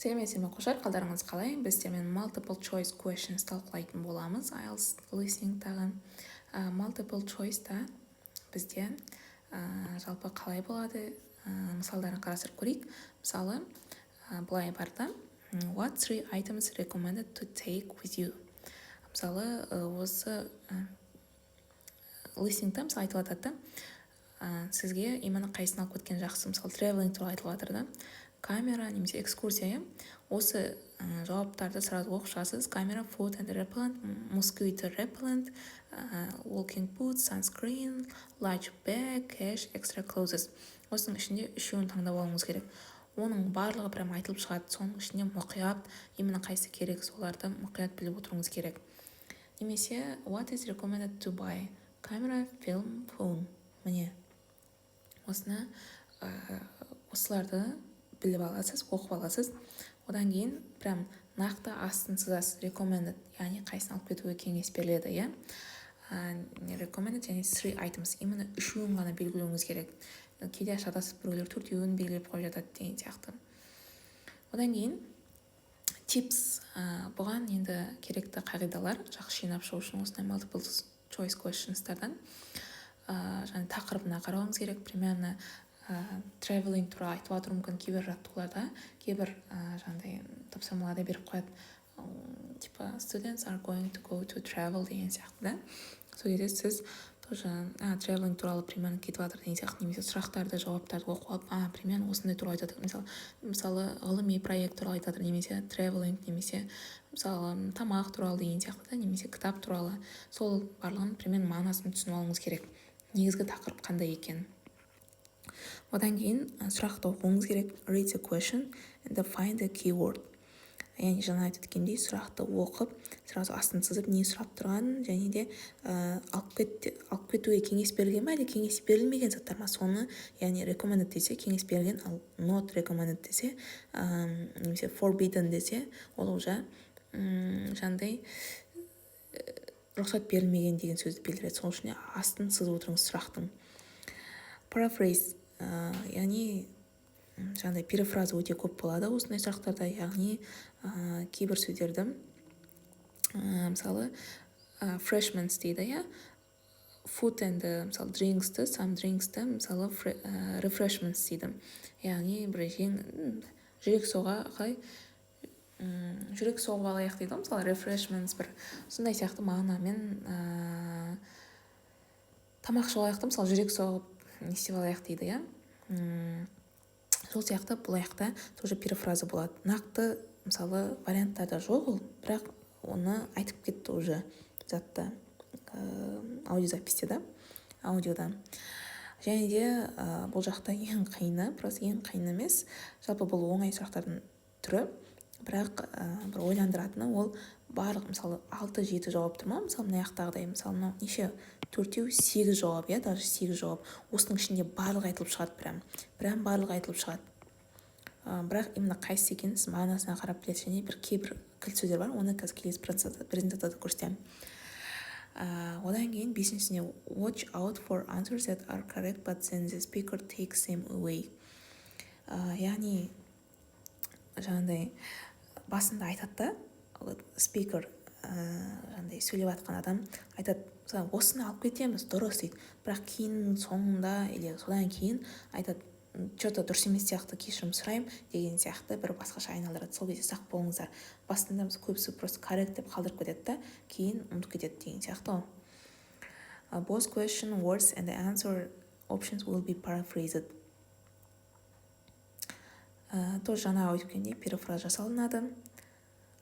Сәлеметсіздер ме, оқушылар! Қалдарыңыз қалай? Біз сіздермен multiple choice questions талқылайтын боламыз IELTS listening-тағы. Multiple choice-та бізде жалпы қалай болады, мысалдарын қарастырып көрейік. Мысалы, былай бар да: "What three items recommended to take with you?" Мысалы, осы listening-та, мысалы, айтылып жатады да, сізге именно қайсысын алып кеткен жақсы. Мысалы, traveling туралы айтылып жатыр да, камера немесе экскурсия, иә. Осы жауаптарды сразу оқып шығасыз: camera, food and repellent, mosquito repellent, walking boots, sunscreen, large bag, cash, extra clothes. Осының ішінде үшеуін таңдап алуыңыз керек. Оның барлығы прям айтылып шығады. Соның ішінде мұқият, именно қайсысы керек, соларды мұқият біліп отыруыңыз керек. Немесе "What is recommended to buy? Camera, film, phone?" Міне, осыны, осыларды біліп аласыз, оқып аласыз. Одан кейін прям нақты астын сызасыз: recommended, яғни қайсысын алып кетуге кеңес беріледі, иә. Recommended және three items, именно үшеуін ғана белгілеуіңіз керек. Кейде шатасып, біреулер төртеуін белгілеп қойып жатады деген сияқты. Одан кейін tips, бұған енді керекті қағидалар, жақсы жинап шығу үшін осындай multiple choice questions'тардан, және тақырыбына қарауыңыз керек. Примерно traveling туралы айтып жатуы мүмкін. Кейбір жаттығуларда, кейбір жаңағыдай тапсырмаларда беріп қояды, типа "Students are going to go to travel" деген сияқты да. Сол кезде сіз тоже traveling туралы примерно кетіп жатыр деген сияқты. Немесе сұрақтарды, жауаптарды оқып алып, примерно осындай туралы айтып жатыр. Мысалы, ғылыми проект туралы айтып жатыр немесе traveling, немесе, мысалы, тамақ туралы деген сияқты да, немесе кітап туралы. Сол барлығын примерно мағынасын түсініп алуыңыз керек, негізгі тақырып қандай екенін. Одан кейін сұрақты оқуыңыз керек. Read the question and find the keyword. Яғни жаңа айтып өткендей, сұрақты оқып, сразу астын сызып, не сұрап тұрғанын және де алып кетуге кеңес берілген ба, әлде кеңес берілмеген заттар ма, соны. Яғни recommended десе, кеңес берілген, ал not recommended десе немесе forbidden десе, ол уже жаңағыдай рұқсат берілмеген деген сөзді білдіреді. Сол үшін астын сызып отырыңыз сұрақтың. Paraphrase, яғни жаңағыдай перефраза өте көп болады осындай сұрақтарда. Яғни кейбір сөздерді, мысалы, refreshments дейді, иә, food and, мысалы, drinks-ті, some drinks-ті, мысалы, refreshments дейді. Яғни бір жең жүрек соға, қалай, жүрек соғып алайық дейді ғой. Мысалы, refreshments, бір сондай сияқты мағынамен, тамақ ішіп алайық та, мысалы, жүрек соғып не істеп алайық дейді, иә. Сол сияқты бұл жақта тоже перефраза болады. Нақты, мысалы, варианттарда жоқ ол, бірақ оны айтып кетті уже затта, аудиозапись те да, аудиода. Және де бұл жақта ең қиыны, просто ең қиын емес, жалпы бұл оңай сұрақтардың түрі, бірақ бір ойландыратыны ол барлық, мысалы, алты, жеті жауап тұр ма. Мысалы, мына жақтағыдай, мысалы, мынау неше? Төртеу, сегіз жауап, иә, даже сегіз жауап. Осының ішінде барлығы айтылып шығады, прям барлығы айтылып шығады, бірақ именно қайсысы екенін сіз мағынасына қарап білесіз. Және бір кейбір кілт сөздер бар, оны қазір келесі презентацияда көрсетемін. Одан кейін бесіншісіне: watch out for answers that are correct, but then the speaker takes them away. Яғни жаңағыдай басында айтады да спикер, жаңағыдай сөйлеп жатқан адам айтады, мысалы, осыны алып кетеміз, дұрыс дейді. Бірақ кейін, соңында или содан кейін айтады: че-то дұрыс емес сияқты, кешірім сұраймын деген сияқты, бір басқаша айналдырады. Сол кезде сақ болыңыздар. Басында көбісі просто correct деп қалдырып кетеді да, кейін ұмытып кетеді деген сияқты ғой. Both question words and the answer options will be paraphrased. Тоже жаңа өткендей, перефраз жасалынады.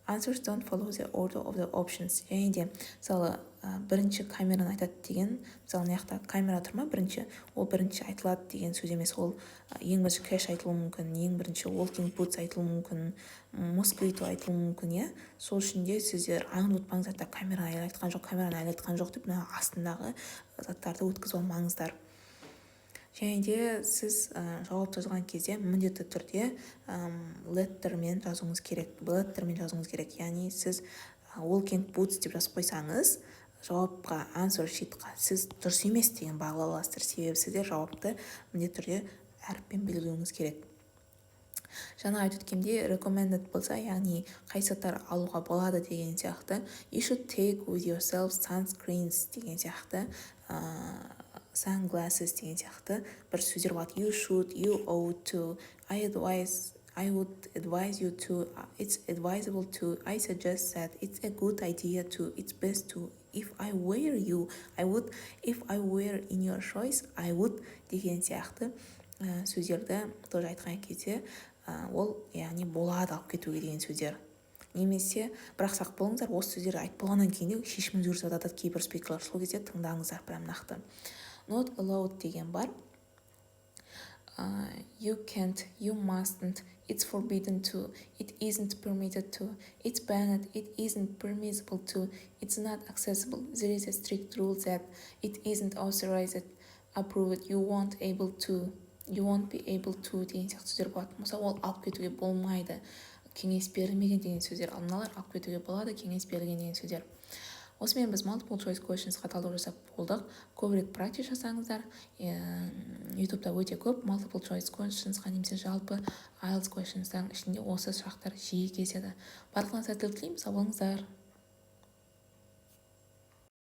Answers don't follow the order of the options. Және де, мысалы, бірінші камераны айтады деген, мысалы, мына жақта камера тұр ма бірінші, ол бірінші айтылады деген сөз емес. Ол ең бірінші cash айтылуы мүмкін, ең бірінші walking boots айтылуы мүмкін, mosquito айтылуы мүмкін, иә. Сол үшін де сіздер аңдып отырмаңыздар да, камераны әлі айтқан жоқ, камераны әлі айтқан жоқ деп, мына астындағы заттарды өткізіп алмаңыздар. Және де сіз жауап жазған кезде міндетті түрде letter мен жазуыңыз керек, letter мен жазуыңыз керек. Яғни сіз walking boots деп жазып қойсаңыз, жауапқа, answer sheet қа сіз дұрыс емес деген баға аласыздар, себебі сіздер жауапты міндетті түрде әріппен белгілеуіңіз керек. Жаңа айтып өткендей, recommended болса, яғни қай заттар алуға болады деген сияқты, you should take with yourself sunscreens деген сияқты, sunglasses деген сияқты бір сөздер болады. You should, you ought to, I would advise you to, it's advisable to, I suggest that, it's a good idea to, it's best to, if I were you, I would, if I were in your shoes, I would деген сияқты сөздерді тоже айтқан кезде, ол, яғни, болады алып кетуге деген сөздер. Немесе, бірақ сақ болыңыздар, осы сөздерді айтып болғаннан кейін де шешім өзгертіп жатады кейбір спикерлер. Сол кезде тыңдаңыздар прям нақты. Not allowed деген бар. You can't, you mustn't, it's forbidden to, it isn't permitted to, it's banned, it isn't permissible to, it's not accessible, there is a strict rule that, it isn't authorized, approved, you won't able to, you won't be able to деген сияқты сөздер болатын болса, ол алып кетуге болмайды, кеңес берілмеген деген сөздер. Ал мыналар алып кетуге болады, кеңес берілген деген сөздер. Осымен біз multiple choice questionsқа талдау жасап болдық. Көбірек практика жасаңыздар. Ютубта өте көп multiple choice questionsқа немесе жалпы IELTS questions'тардың ішінде осы сұрақтар жиі кездеседі. Барлығына сәттілік тілеймін, сау болыңыздар.